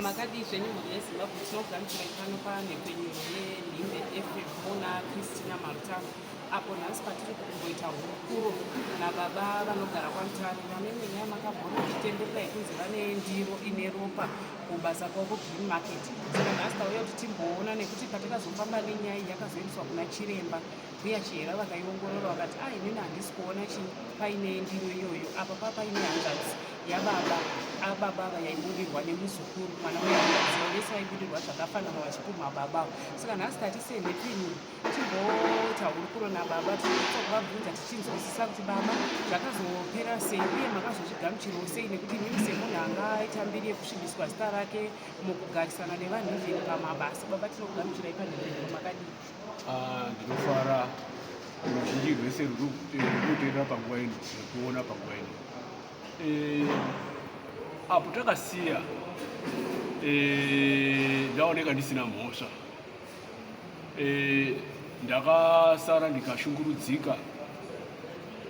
Makadii zvenyu mhuri yeZimbabwe, tinokugamuchirai pano panhepfenyuro yeNhimbe FM muna Christina Marutano apo nhasi patiri kumboita hurukuro nababa vanogara kwaMutare vane imwe nyaya makabhona vachitenderera yekunzi vane ndiro ine ropa kubasa kwavo Green Market. Saka nhasi tauya kuti timboona nekuti patakazofamba nenyaya iyi yakazoendeswa kuna chiremba Mbuya Chihera vakaiongorora vakati ah inini handisi kuona chi paine ndiro iyoyo apa pa paine hanzvadzi yababa ababa ava yaibudirwa nemuzukuru mwana wehanzvadzi yavo vese vaibudirwa zvakafanana vachipumha baba ava. Saka nhasi tati senhepfenyuro timboita hurukuro nababa tichinyatsa kuvabvunza tichinzwisisa kuti baba zvakazopera sei uye makazozvigamuchirawo sei nekuti inini semunhu anga aita mbiri yekusvibiswa zita rake mukugarisana nevanhu even pamabasa. Baba tinokugamuchirai panhepfenyuro makadii? Ah, ndinofara ruzhinji rwese ruri kuteerera panguva ino nekuona panguva ino. Eh, apo takasiya eh, ndaoneka ndisina mhosva eh, ndakasara ndikashungurudzika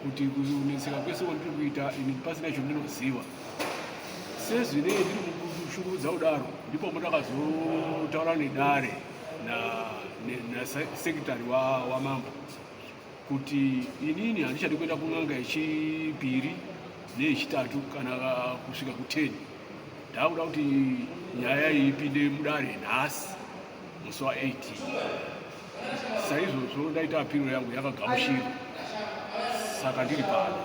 kuti kunetseka kwese kwandiri kuita ini pasina chandinoziva sezvinei ndiri kushungurudza kudaro ndipo pandakazotaura nedare nasekretary wamambo kuti inini handichadi kuenda kun'anga yechipiri neyechitatu kana kusvika ku10 ndakuda kuti nyaya iyi ipinde mudare nhasi musi wa18 saizvozvo ndaita apiro yangu yakagamushirwa saka ndiri pano.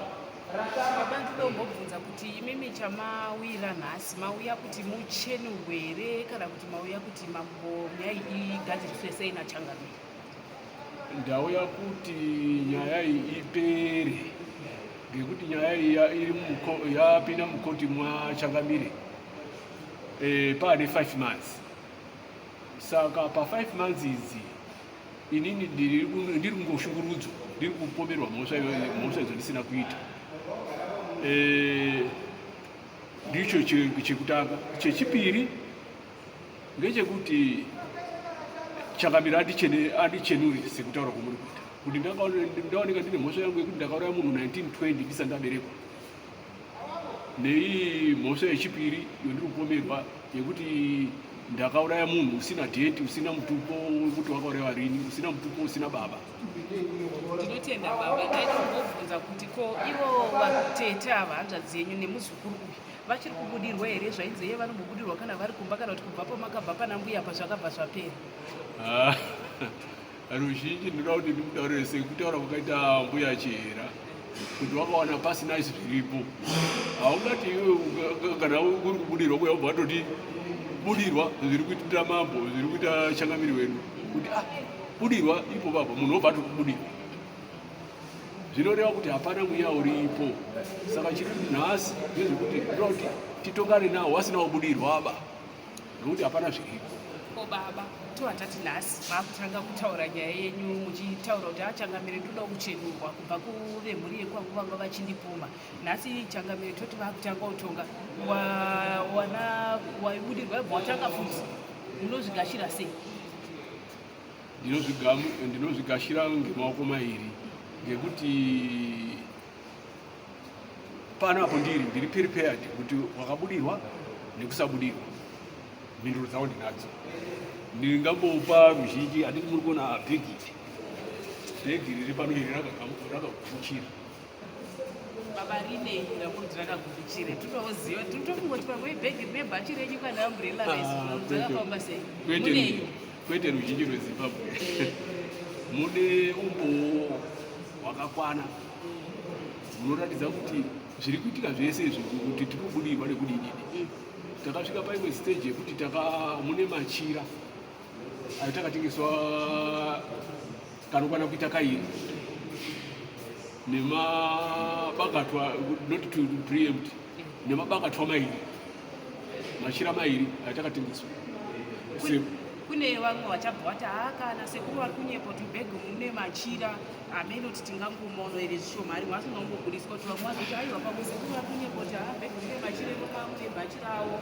Baba ndinombobvunza kuti imimi chamauira nhasi mauya kuti muchenurwe here kana kuti mauya kuti mambo nyaya iyi igadziriswe sei nachangamire? Ndauya kuti nyaya iyi ipere ngekuti nyaya iyi yapinda mukoti mwachangamire e, paane 5 months saka pa 5 months idzi inini ndiri kungoshungurudzwa ndiri kupomerwa mhosva mhosva idzo ndisina kuita eh, ndicho chekutanga chechipiri ngechekuti chakamira andichenuri sekutaura kwamuri kuita kuti ndaoneka ndine mhosva yangu yekuti ndakauraya munhu 1920 ndisati ndaberekwa Neiyi mhosva yechipiri yondiri kupomerwa yekuti ndakauraya munhu usina dheti usina mutupo wekuti wakauraiwa rini usina mutupo usina baba. Ndinotenda baba, ndaida kumbobvunza kuti ko ivo vatete ava hanzvadzi yenyu nemuzukuru uyu vachiri kubudirwa here zvainzi iye vanombobudirwa kana vari kumba kana kuti kubva pamakabva pana mbuya apa zvakabva zvapera? Ah, Ruzhinji ndinoda kuti ndimutaurire sekutaura kwakaita mbuya Chihera kuti wakawana pasina izvi zviripo haungati iwe kana uri kubudirwa kuya ubva watoti budirwa zviri kuitira mambo zviri kuita changamiri wedu kuti ah budirwa ipo baba munhu wobva atikubudirwa zvinoreva kuti hapana mweya uripo saka chiri nhasi ndezvekuti ndoda kuti titongane nawo wasina kubudirwa aba nokuti hapana zviripo. Ko baba tova tati nhasi makutanga kutaura nyaya yenyu muchitaura kuti achangamire ah, ndoda kuchenurwa kubva kuvemhuri yekwangu vanga vachindipuma nhasi changamire toti vakutanga kutonga wana waibudirwa yabva watanga futi munozvigashira sei? Ndinozvigashira ngemaoko mairi ngekuti pano apo ndiri ndiri prepared kuti wakabudirwa nekusabudirwa mhinduro dzavo ndinadzo ndingambopa ruzhinji handiti muri kuona bhegi iri bhegi riri pano iri rakagukuchira baba rinei rakunzi rakagukuchira tinoziva tinotofunga kuti pamwe ibhegi rine bhachi renyu kana umbrella zvakafamba ah, sei munei kwete ruzhinji rwezimbabwe eh. mune umbowo hwakakwana hunoratidza kuti zviri kuitika zvese izvi kuti tiri kubudirwa nekudididi takasvika paimwe stage yekuti taka mune machira ayo takatengeswa kanokwana kuita kairi nemabakatwa not to preempt nemabakatwa mairi machira mairi atakatengeswa kune vamwe vachabva vati haa kana sekuru vari kunyepa kuti bhegi mune machira hameno kuti tingangomaono here zvishoma arimwe asingangobudiswa kuti vamwe vazoti aiwa pamwe sekuru vari kunyepa kuti haa bhegi mune machira inopa mune bhachi rawo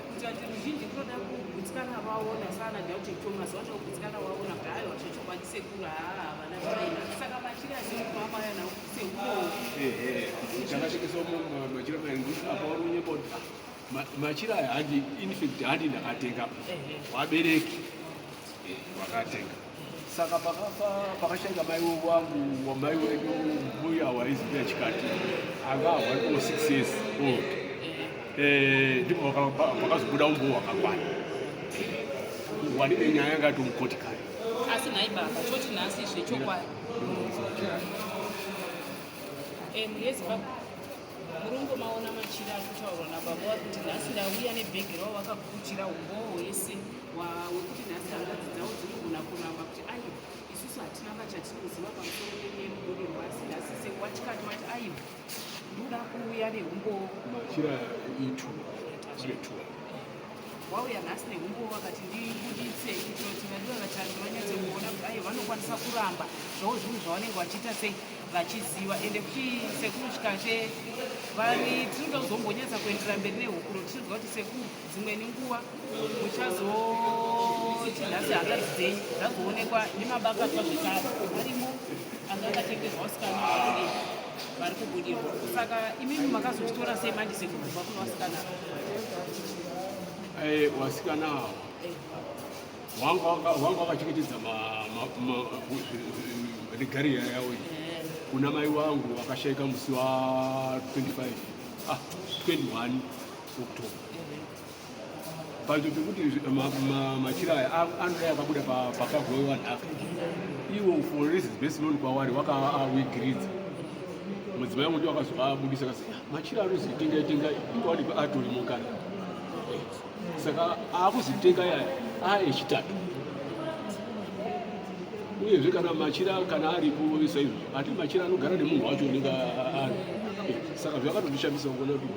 kuti vati ruzhinji kunoda kugutsikana vaona saana delta thomas vanoda kugutsikana vaona kuti aiwa zvechokwadi sekuru haa havana zvavaina saka machira asekuru amaya nawo seunowo takatengeswa machira mairi apa vari kunyepa kuti ah, Machira aya handi, in fact handi ndakatenga, wabereki wakatenga. Saka pakafa, pakashaika mai wangu, wamai wedu, mbuya waiziva Chikati, anga 106 years old, ndipo pakazobuda umbowo hwakakwana. Wanine nyaya yanga yatomukoti kare. Asi nhai baba, toti nhasi zvechokwadi, muyezimbabwe, murungu maona machira ari kutaurwa nababa vari kuti nhasi ndauya nebhegi ravo vakagukuchira umbowo hwese hwekuti nhasi hanzvadzi dzavo dzinogona kuramba kuti aiwa, isusu hatina chatinoziva pamusoro penyaya. Asi nhasi sewachikati wati aiwa, ndoda kuuya neumbowo. Machira itu ane two. Wauya nhasi neumbowo, vakati ndibuditse kuitira kuti vadiwa vatariri vanyatse kuona kuti aiwa, vanokwanisa kuramba zvavo zvinhu zvavanenge vachiita sei vachiziva. Ende kuti sekuru Chikashe vari, tinoda kuzombonyatsa kuendera mberi nehukuro, tichiziva kuti sekuru dzimweni nguva muchazoti nhasi hanzvadzi dzenyu dzazoonekwa nemabakatwa zvekare arimo anga akatengerwa vasikana vari vari kubudirwa. Saka imimi makazotitora sei manje sekuru kubva kuna vasikana? Vasikana ava wanga wakachengetedza regalia yavo iyi kuna mai wangu wakashaika musi wa 25, ah, 21 October. Panzvimbo pekuti machira aya anodai akabuda pakagovewa nhaka, iwo for reasons best known kwavari wakaawigiridza. Mudzimai wangu ndiwo akazoabudisa, kasi machira anozoitenga itenga ingawanikwa atorimo kare. Saka aakuzitenga yaya aechitatu. Uyezve kana machira kana aripo saizvozvo, ati machira anogara nemunhu wacho unenge ari. Saka zvakatondishamisa kuona kuti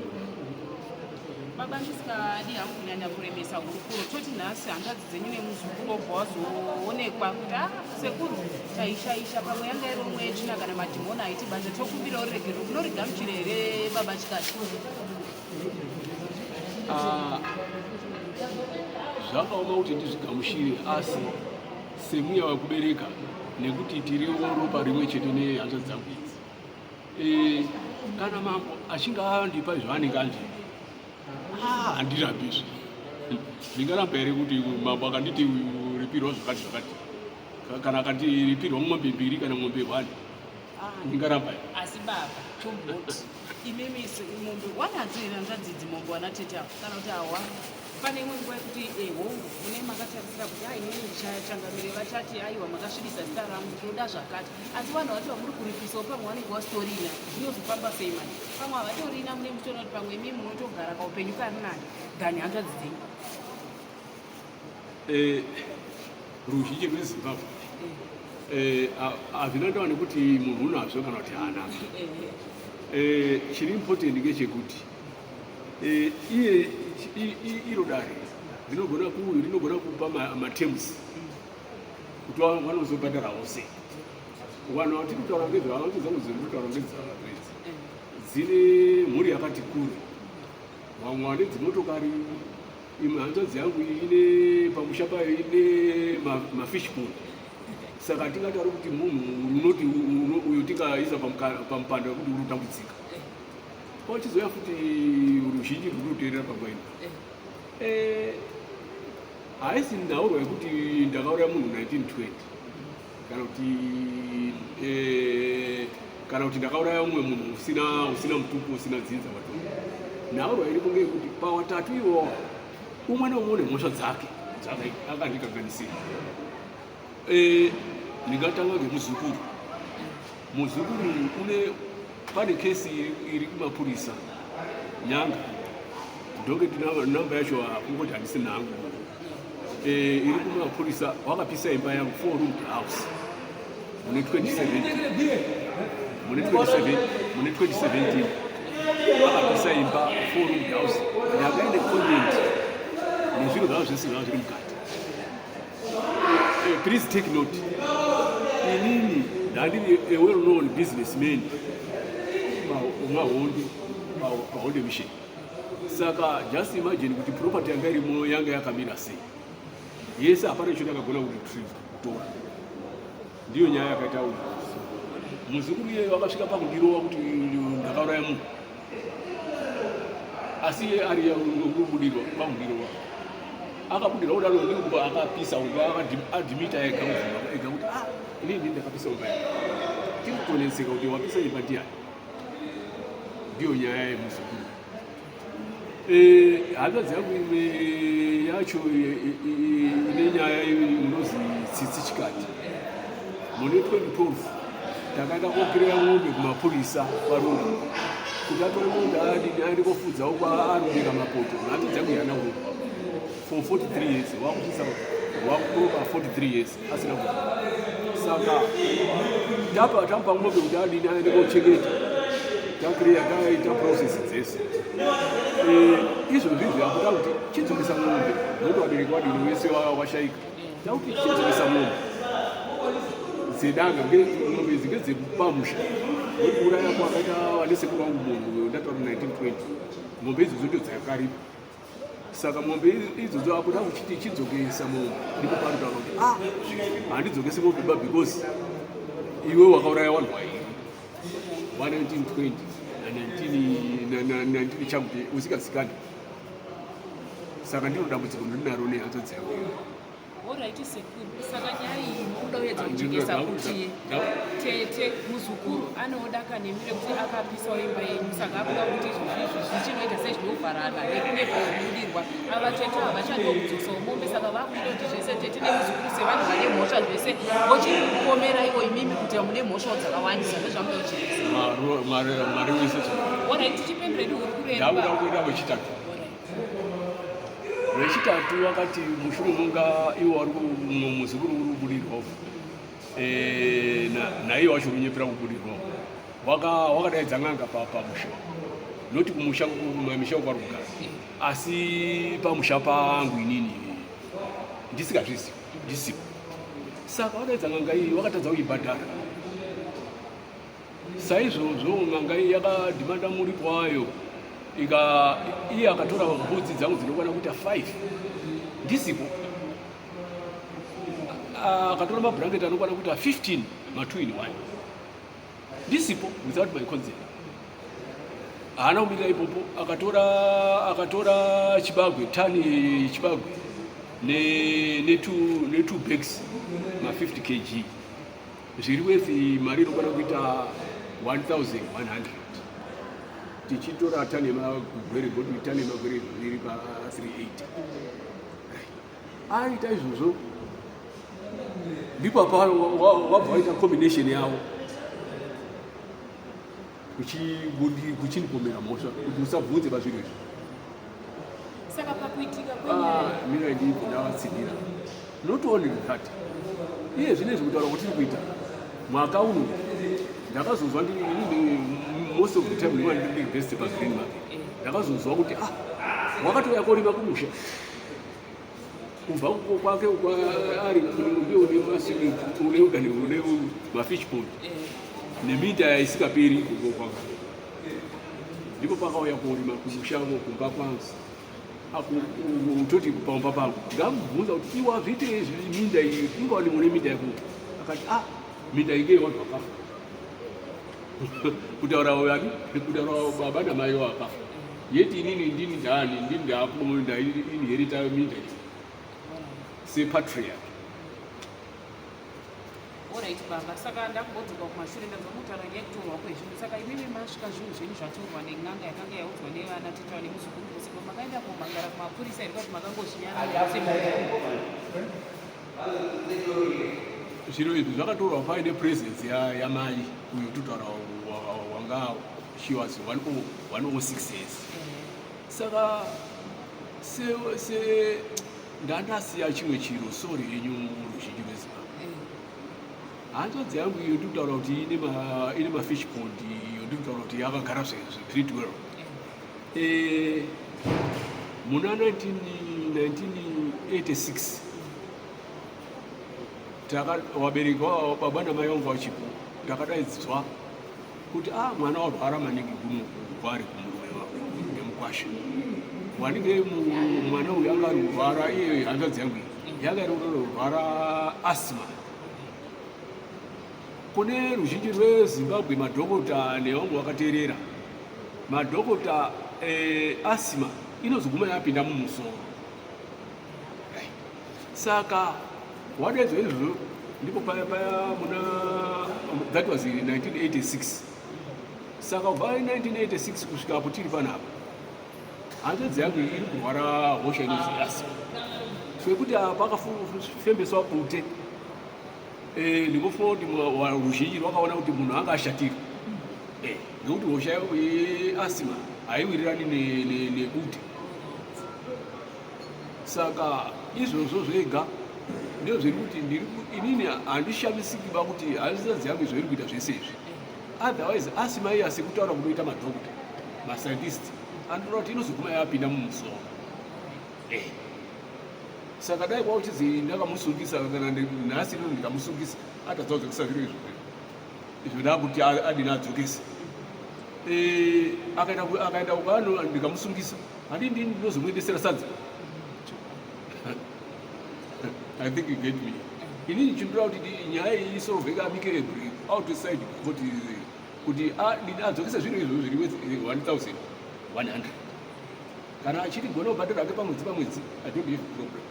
Baba, ndisikadi hangu kunyanya kuremesa hurukuro, toti nhasi hanzvadzi dzenyu nemuzukuru wobva wazoonekwa kuti a sekuru, taishaisha, pamwe yanga iri umwe yetsvina kana madhimoni aitibata, tokumbirawo ruregerero, munorigamuchira here, baba Chikati? Ah, zvakaoma kuti ndizvigamuchire, asi semweya wekubereka, nekuti tiriwo ropa rimwe chete nehanzvadzi dzangu idzi, kana mambo achinge andipa zvaanenge andipa, ah, handirambi izvi. Ndingaramba here kuti mambo akanditi ripirwa zvakati zvakati, kana akandiripirwa mombe mbiri kana mombe one, ah, ndingaramba here? Asi baba, tomboti imimi mombe wanadzo here hanzvadzi idzi, mombe wana tete avo, kana kuti hawa pane imwe nguva yekuti hongu, mune makatarisira kuti ai, inini ndichangamire, vachati aiwa, makasvibisa zita rangu, ndinoda zvakati. Asi vanhu vacho vamuri kuripisawo pamwe vanenge vasitorina, zvinozofamba sei mani? Pamwe havatorina, mune muchiona kuti pamwe imi munotogara kaupenyu kari nani than hanzvadzi dzenyu. Ruzhinji rweZimbabwe, hazvina ndava nekuti munhu unazvo kana kuti haanazvo. Chiri important ngechekuti iye iro dare rinogona kupa materms kuti vanozobhadharawo sei. Vanhu vatiri kutaura ngezvavo, dzangu dziri kutaura ngedzavo idzi, dzine mhuri yakati kure, vamwe vane dzimotokari. Imwe hanzvadzi yangu ine pamusha payo ine mafish pond. Saka tingatauri kuti munhu unoti uyu tingaisa pamupanda wekuti uri kutambudzika. Kwachizoya futi ruzhinji rwuri kuteerera panguva ino, haisi nhaurwa yekuti ndakauraya munhu 1920 kana kuti ndakauraya umwe munhu usina mutupo, usina dzinza wato. Nhaurwa iripo ngeyekuti pawatatu iwowa, umwe neumwe une mhosva dzake akandikanganisira. Ndingatanga ngemuzukuru. Muzukuru une pane kesi iri kumapurisa Nyanga, docket namba yacho kungoti handisi nangu, iri kumapurisa. Wakapisa imba yangu, four room house, mune 2017, mune 27, mune 2017 akapisa imba, four room house yakaine content nezvinhu zvavo zvese zvava zviri mukati. Please take note, inini ndandiri a well known businessman maHonde, paHonde Mission. Saka just imagine kuti property yanga irimo yanga yakamira sei yese. Hapana cho ndakagona kuretrieve, kutora. Ndiyo nyaya yakaita uyu muzukuru iyeyo akasvika pakundirova kuti ndakauraya munhu. Asi iye ari kubudirwa pamudirwa akabudirwa kudaro ndikuba akapisa adhimita ega kuvhura ega kuti ah inini ndini ndakapisa imba yake. Tiri kutonetseka kuti wapisa imba ndiani. Ndiyo nyaya yemuzukuru. Eh, hanzvadzi yangu imwe yacho ine nyaya inozi Tsitsi Chikati. Mune 2012 takaenda kokirira mombe kumapurisa kwarunga kuti atore mombe adini aende kofudzawo kwaarundika mapoto. Hanzvadzi yangu yana mombe for 43 years, wakusvitsa wakuroba 43 years asina ku saka tapa tamupa mombe kuti adini aende kochengeta. Takiriya taita process dzese. Izvozvi izvi akuda kuti chidzokesa mombe nokuti vabereki vadini wese washaika. Takuti chidzokesa mombe dzedanga, mombe idzi ngedzepamusha nekuuraya kwakaita vane sekuru vangu munhu ndataura 1920 mombe idzodzo ndo dzakaripa. Saka mombe idzodzo akuda kuchiti chidzokesa mombe, ndipo panotaura kuti ah handidzokesi mombe ba because iwe wakauraya vanhu vairi wa 1920 na 19 chakuti usingazikani. Saka ndiro dambudziko ndinaro nehanzvadzi yangu. Alright sekuru, saka nyaya iyi munoda kuedza kujekesa kuti tete muzukuru anoda kanemi rekuti akapisawo imba yenyu, saka akuda kuti izvozvi izvi zvichinoita sezvinovharana nekunyepa kubudirwa. Ava tete havachadiwo kudzosawo mombe, saka vakuda kuti zvese tete nemuzukuru sevanhu vane mhosva zvese vochipomera ivo imimi kuti mune mhosvawo dzakawandisa, ndozvamuda kujekesa. Mwari wese. Alright, tichipembere hurukuro yedu. Ndakuda kuenda wechitatu. Wechitatu wakati mushure munga iwo wari muzukuru uri kubudirwa naiye wacho kunyepera kubudirwa wakadaidza n'anga pamusha, noti kumusha kumamisha kwaari kugara, asi pamusha pangu inini ndisingazvizivi ndisipo. Saka wadaidza n'anga iyi wakatadza kuibhadhara. Saizvozvo n'anga iyi yakadhimanda muripo wayo, iye akatora mbudzi dzangu dzinokwana kuita 5 ndisipo, akatora mabhurangeti anokwana kuita 15 ma 2 in 1 ndisipo without my consent. Haana kumirira ipopo, akatora chibagwe, tani chibagwe ne 2 bags ma 50 kg zviri worth mari inokwana kuita 1100. Tichitora tani yemagwere godi, tani yemagwere iri pa 380. Aita izvozvo ndipo apa wabva waita combination yavo kuchinipomera mhosva kuti usabvunze pazviro izvi. Saka pakuitika kwenyaya Mira, ndipo ndavatsinira. Not only that, iye zvinezvi kutaura kwatiri kuita mwaka uno ndakazonzwa ndiri most of the time ndinova ndiri best pagreen market. Ndakazonzwa kuti ah wakatouya korima kumusha kubva kwake ari ndiye une maswimming une ugani une mafish pond neminda isikaperi ikoko kwake. Ndipo pakauya korima kumusha kumba kwangu, toti pamba pangu. Ndamubvunza kuti iwe wazviitei izvi minda iyi ingawani mune minda yako? Akati ah minda inge yevanhu vakafa, kutaura yani kutaura baba namai vakafa, yeti inini ndini ndani ndini ndainherita minda iyi sepatriarch. Alright baba, saka ndakumbodzoka kumashure, ndanzwa mutaura nyaya yekutorwa kwezvinhu. Saka imimi masvika zvinhu zvenyu zvatorwa nen'anga yakanga yaudzwa nevana tete nemuzukuru kusipo, makaenda komangara kumapurisa here kuti makangozvinyarara? Zviro izvi zvakatorwa paine presence yamai uyo totaura wanga she was 106 years. Saka se ndandasiya chimwe chiro, sorry yenyu ruzhinji rweZimbabwe. Hanzvadzi yangu iyo ndikutaura kuti ine mafish pond, iyo ndikutaura kuti yakagara zve well. Muna 1986 wabereki baba namai vangu vachipo, ndakadaidzwa kuti ah mwana warwara maningi kuno kwari kumurume wako nemukwasha wanenge mwana uyu anga ari kurwara. Iye hanzvadzi yangu iyi yanga iri kurwara asthma. Kune ruzhinji rweZimbabwe, madhokota nevamwe vakateerera madhokota. Asthma inozoguma yapinda mumusoro. Saka wadaidzwa izvozvo, ndipo paya paya muna, that was 1986. Saka kubva 1986 kusvika apo tiri panapa, hanzvadzi yangu iri kurwara hosha inonzi asthma, kwekuti apa akafembeswa bute. Ndingofunga kuti ruzhinji rwakaona kuti munhu anga ashatirwa, nekuti hosha yeasthma haiwirirani nebute. Saka izvozvo zvega ndizvo zviri kuti inini handishamisiki ba kuti hanzvadzi yangu izvo iri kuita zvese izvi. Otherwise asthma iya, sekutaura kunoita madhokota, mascientist anotaura kuti inozoguma yapinda mumusoro. Saka dai kwauchizi ndakamusungisa, kana nhasi ino ndikamusungisa, atadza kudzokesa zviro izvo izvo, ndakuti adini adzokese. Akaenda ukano, ndikamusungisa, handi ndini ndinozomuendesera sadza? I think you get me. Inini chindira kuti nyaya iyi isolveke amicably outside kuti adzokese zviro izvo zviri worth 1100. Kana achiti gona kubhadhara hake pamwedzi pamwedzi, I don't have a problem.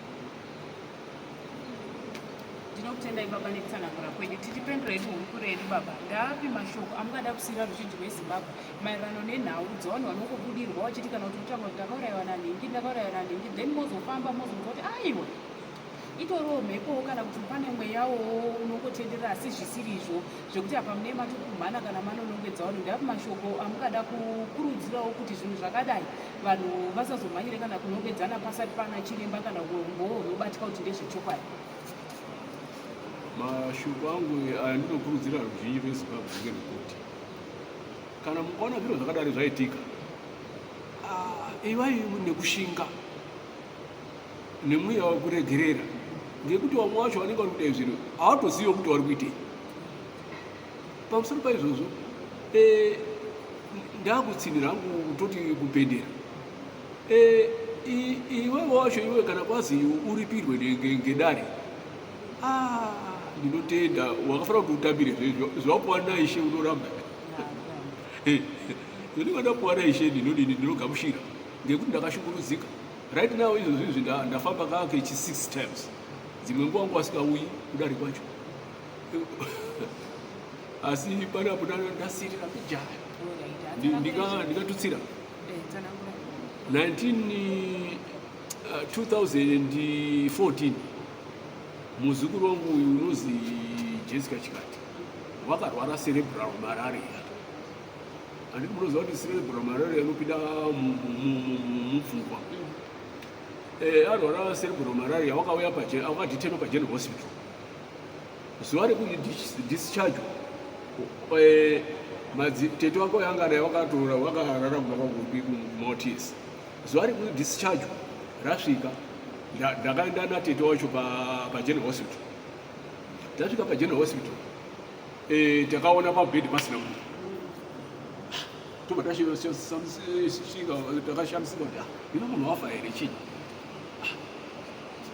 Ndinokutendai baba nekutsanangura kwenyu. Tichipendura yedu hurukuro yedu baba, ndaapi mashoko amungada kusiyira ruzhinji rweZimbabwe maererano nenhau dzevanhu vanongobudirwa vachiti, kana kuti kutaura kuti ndakaurayiwa nanhingi, ndakaurayiwa nanhingi, then mozofamba mozonzwa kuti aiwa, itoriwo mhepowo, kana kuti pane mweyawo unongotenderera, asi zvisiri izvo, zvekuti apa mune matokumhana kana manonongedza vanhu? Ndeapi mashoko amungada kukurudzirawo kuti zvinhu zvakadai vanhu vasazomhanyire kana kunongedzana pasati pana chiremba kana umbowo hunobatika kuti ndezvechokwadi? Mashoko angu andinokurudzira ruzhinji rweZimbabwe ngerekuti kana mukaona zviro zvakadari zvaitika, ivai nekushinga nemweya wekuregerera, ngekuti vamwe vacho vanenge vari kuita zviro havatoziviwo kuti vari kuitei. Pamusoro paizvozvo, ndakutsinhira hangu kutoti kupendera. Iwewe wacho iwe, kana kwazi uripirwe ngedare, ndinotenda wakafanira kuti utambire zvawapuwa naIshe. Unoramba zvinenge ndapuwa naIshe, ndinodini? Ndinogamushira, ngekuti ndakashungurudzika. Right now izvozvo izvi ndafamba kakechi six times. Dzimwe nguva wangu asikauyi kudare kwacho, asi panapo ndasirira mijaya. Ndikatutsira 19 2014, muzukuru wangu uyu unozi Jessica Chikati wakarwara cerebral malaria. Handiti munoziva kuti cerebral malaria inopinda mupfungwa? Arwara cerebral malaria, wakauya wakadetainwa paGeneral Hospital. Zuva rekudischarge, tete wake yanga naye wakatora wakarara kumba kwangu kumaots. Zuva rekudischarge rasvika, ndakaenda natete wacho paGeneral Hospital. Tasvika paGeneral Hospital, takaona pabhedhi pasina munhu. Tobva tasvika, takashamisika kuti, "Ah, ino munhu wafa here? Chii?"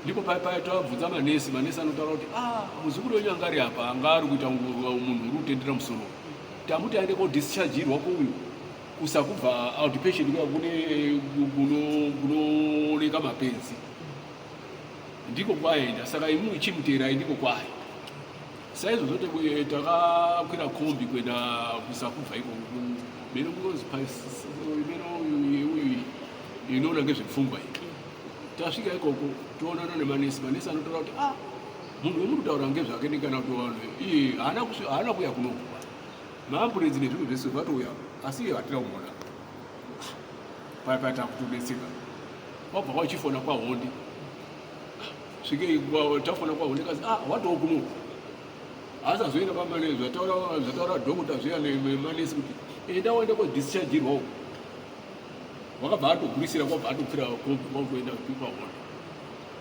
Ndipo paya tabvunza manesi. Manesi anotaura kuti, "Ah, muzukuru wenyu anga ari apa, anga ari kuita munhu uri kutendera musoro. Tamuti aende kodischargirwa kuuyu kusakubva outpatient kuya kune kunooneka mapenzi, ndiko kwaenda. Saka imwi chimuteerai, ndiko kwaari." Saizvozvo takakwira kombi kuenda kusakubva ikoko, meno kunozi meno uyu inoona ngezvepfungwa iyi. Tasvika ikoko, toonana nemanesi. Manesi anotaura kuti, "Ah, munhu wemuri kutaura ngezvake nekana kuti vanhu iye haana kuuya kunokuba maambulenzi nezvimwe zvese vatouya, asi iye hatina kumuona." Paya paya takutodetseka, wabva wachifona kwaHondi. Svikei tafona kwaHondi, kazi, "Ah, watoo kunoku." Asazoenda pamane zvataura dhokota zviya nemanesi kuti enda waenda kodischargirwa uko. Wakabva atogurisira, kwabva atokwira kombi, kwakutoenda kwaHondi.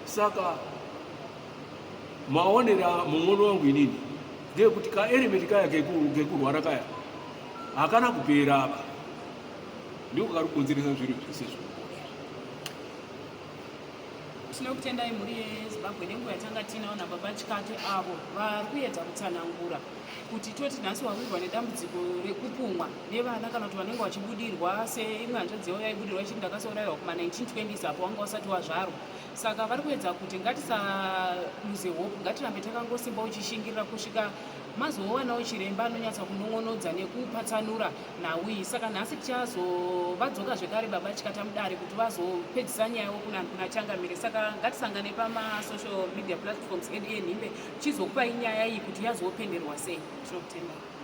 Saka maonera mumwono wangu inini ndeyekuti kaelement kaya kekurwara kaya hakana kupera apa, ndiko kari kukonzeresa zviro zvese izvo. Tinokutendai mhuri yeZimbabwe nenguva yatanga tiinawo nababa Chikate avo vari kuedza kutsanangura kuti toti nhasi wawirwa nedambudziko rekupumwa nevana kana kuti vanenge vachibudirwa seimwe hanzvadzi yavo yaibudirwa ichiti ndakasourayiwa kuma-1920s apo wanga usati wazvarwa. Saka vari kuedza kuti ngatisaluze hope, ngatirambe takangosimba uchishingirira kusvika mazowanawo chiremba anonyatsa kunongonodza nekupatsanura nhau iyi. Saka nhasi tichazovadzoka zvekare baba Chikata mudare kuti vazopedzisa nyaya yawo kuna Changamire. Saka ngatisangane pamasocial media platforms edu eNhimbe tichizokupai nyaya iyi kuti yazopenderwa sei. Tinokutendai.